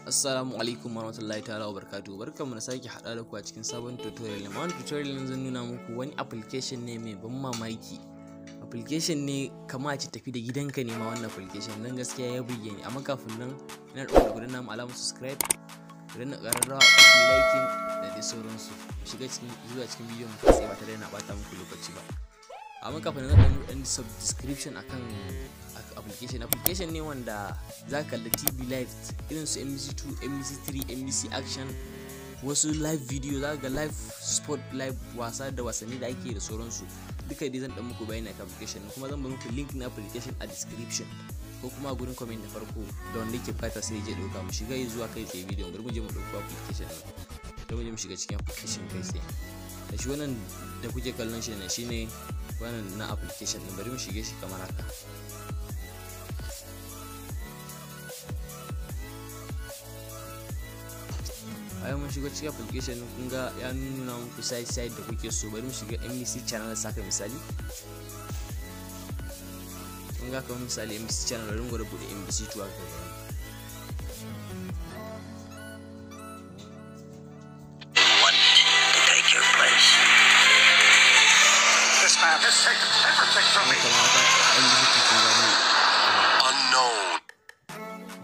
Assalamu alaikum warahmatullahi ta'ala wa barakatuhu. Barkanmu da sake haɗa da ku a cikin sabon tutorial. A wannan tutorial zan nuna muku wani application ne mai ban mamaki. Application ne kama a ce tafi da gidanka ne ma wannan application, don gaskiya ya burge ni. Amma kafin nan ina roƙon da ku danna mu alamar subscribe, ku danna ƙararrawa, ku yi liking da dai sauransu. Shiga cikin zuwa cikin bidiyon mu kai tsaye ba tare da na ɓata muku lokaci ba. Amma kafin nan zan ɗan sub description akan application. Application ne wanda za ka kalli TV live irin su MBC2, MBC3, MBC Action, wasu live video, za ka ga live sport, live wasa da wasanni da ake da sauransu. Duka dai zan dan muku bayani akan application, kuma zan bar muku link na application a description ko kuma a gurin comment na farko, da wanda yake bukata sai ya je dauka. Mu shiga zuwa kai tsaye bidiyon, bari mu je mu dauko application din, bari mu je mu shiga cikin application kai tsaye. Da shi wannan da kuke kallon shi ne shine wannan na application din, bari mu shige shi kamar haka. Bayan mun shiga cikin application, kun ga ya nuna muku side side da kuke so. Bari mu shiga MBC channel, saka misali, kun ga kamar misali MBC channel, bari mu gwada bude MBC 2 aka gani. One to take your place. This man has taken everything from me. Kamar haka MBC 2, kun gani. Unknown.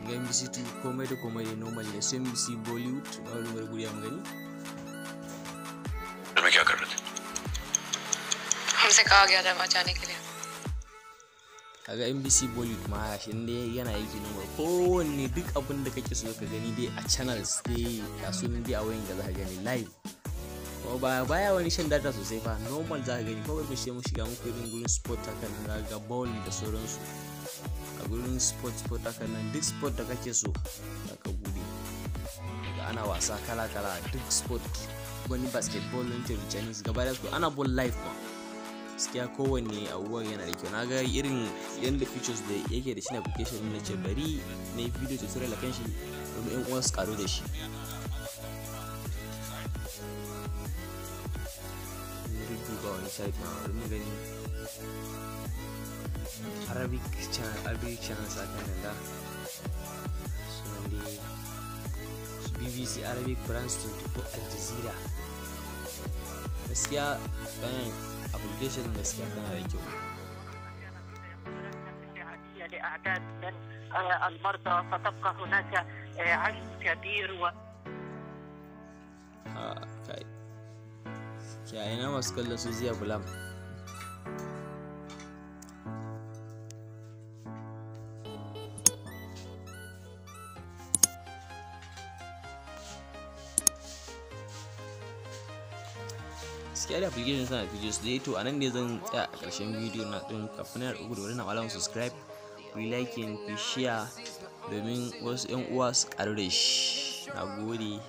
Ga MBC 2 komai da komai ne normal ne. Sai MBC Bollywood, bari mu gwada bude mu gani. मैं क्या कर रहे थे? हमसे कहा गया था वहाँ जाने के लिए। Kaga MBC Bollywood ma shi dai yana aiki normal. Kowanne duk abin da kake so ka gani dai a channels dai ga su nan dai a wayan ga za ka gani live. Kuma ba baya wani shan data sosai fa, normal za ka gani. Ko bari mu shi mu shiga muku irin gurin sport haka nan, za ka ga ball da sauransu a gurin sport. Sport haka nan, duk sport da kake so za ka bude daga ana wasa kala kala, duk sport, wani basketball, wani table tennis, gaba da su ana ball live ma. Gaskiya kowanne abubuwan yana da kyau. Na ga irin yadda features da yake da shi na application, na ce bari na yi video tutorial akan shi domin yan uwa su karu da shi. Mun dudduba wani site ma, bari mu gani Arabic channel, Arabic channel sakan nan da sunan dai su BBC Arabic, France 24, Al Jazeera. Gaskiya wannan application gaskiya tana da kyau. لأعداد من المرضى فتبقى هناك عجز كبير و A kai, kiyaye na masu kallon su Ziya Gulam. Gaskiya da application suna da features dai. To, anan ne zan tsaya a ƙarshen bidiyo na ɗin. Kafin na uku da wani alamar subscribe, ku yi liking, ku share domin wasu 'yan uwa su ƙaru da shi. Na gode.